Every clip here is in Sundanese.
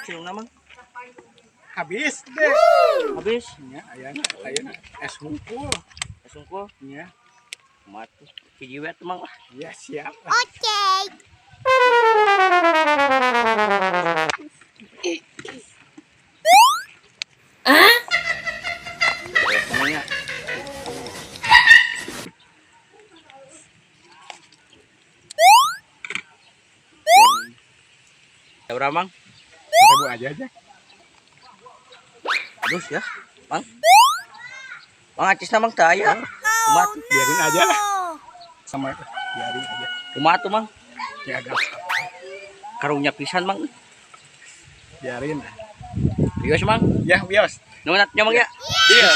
Cilungna, Mang? Habis deh. Habis. Nya, ayana, ayana es hungkul. Es hungkul. Nya. Mati. Hiji we atuh, Mang, lah. Ya, siap. Oke. Namanya. Ya berapa, Mang? 1.000 aja aja. Aduh ya, Mang. Mang, acisna, Mang, teu aya. Kumaha tuh? Biarin aja lah. Sama itu, biarin aja. Kumaha tuh, Mang? Ya agak Karunya pisan, Mang. Biarin. Bios, Mang. Ya, bios. Nuhun atuh, Mang, ya. Iya.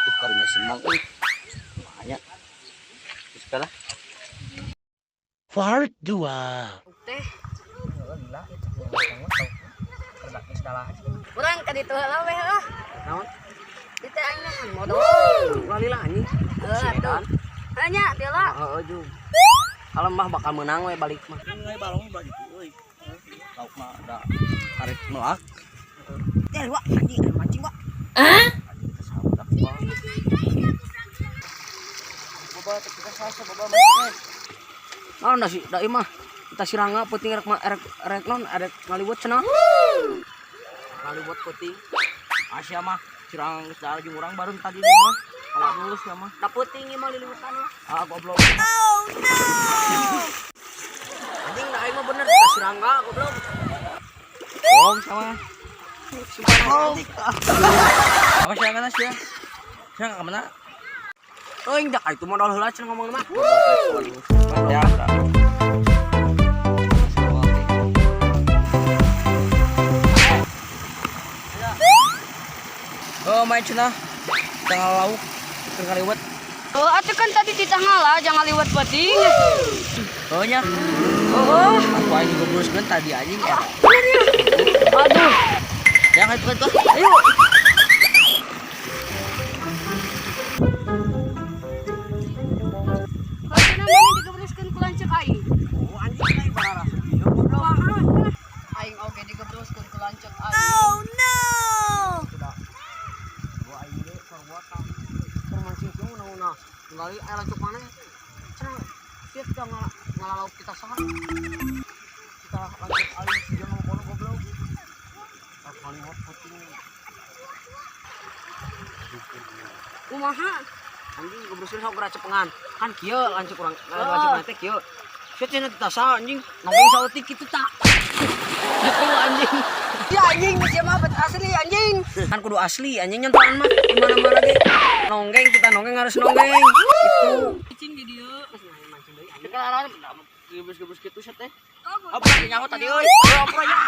Tuh karunya si Mang euy. Makanya. Terus kalah. Part 2. Teh. Urang ka ditu heula we heuh. Naon? Di teh aing mah modal. Ulah lila, anjing. Heuh atuh. Heuh nya teu lah. Heeh, jung. Kalau mah bakal menang we balik mah. Ngai balong udah gitu euy. Lauk mah ada karek melak. Eh, wak anjing aya mancing, wak. Anjing kesabudak bang. Boba teh kita sasa boba mancing. Naon da si da ieu mah? Kita sirangga peuting rek rek rek non rek ngaliwet cenah. Ngaliwet peuting. Asia mah cirang geus da jeung urang baru tadi di mah. Awak dulu sia mah. Da peuting ieu mah liliwetan lah. Ah, goblok. Oh no. Anjing da aing mah bener kita sirangga goblok. Bohong sama. Sumpah anjing. Apa sih kana sia? Sia ka mana? Euy, dak itu modal heula cenah ngomong mah. Ya. Oh, main cenah. Tengah lauk, keur ngaliwet. Oh, atuh kan tadi titah ngalah jangan liwat peuting. Oh nya. Oh, Aku aing gobloskeun tadi anjing ya. aduh. Yang itu itu. Ayo. Kalau cenah mah digebruskeun ku lanceuk aing. Oh, anjing aing bararasa ieu goblok. Aing oge digebruskeun ku lanceuk aing. Oh no. Sudah. Gua aing ge perbuatan. Keur mancing kieu una-una. Tinggali aya lanceuk maneh. Cenah sia teh ngalauk kita saha. Kita lanceuk aing sia ngomong goblok. Tak ngaliwat peuting. Kumaha? Anjing gebruskeun sok geura cepengan. Kan kieu lanceuk urang, lanceuk maneh teh kieu. Sia cenah teu saha anjing. Nongkrong saeutik kitu tah. Gitu anjing. Ya anjing, sia mah bet asli anjing. Kan kudu asli anjing nyentuhan mah di mana-mana ge. Nonggeng kita nonggeng harus nonggeng gitu. Cicing di dieu. Sekarang gebrus-gebrus kitu sia teh. Apa nyaho tadi euy? Apa ya?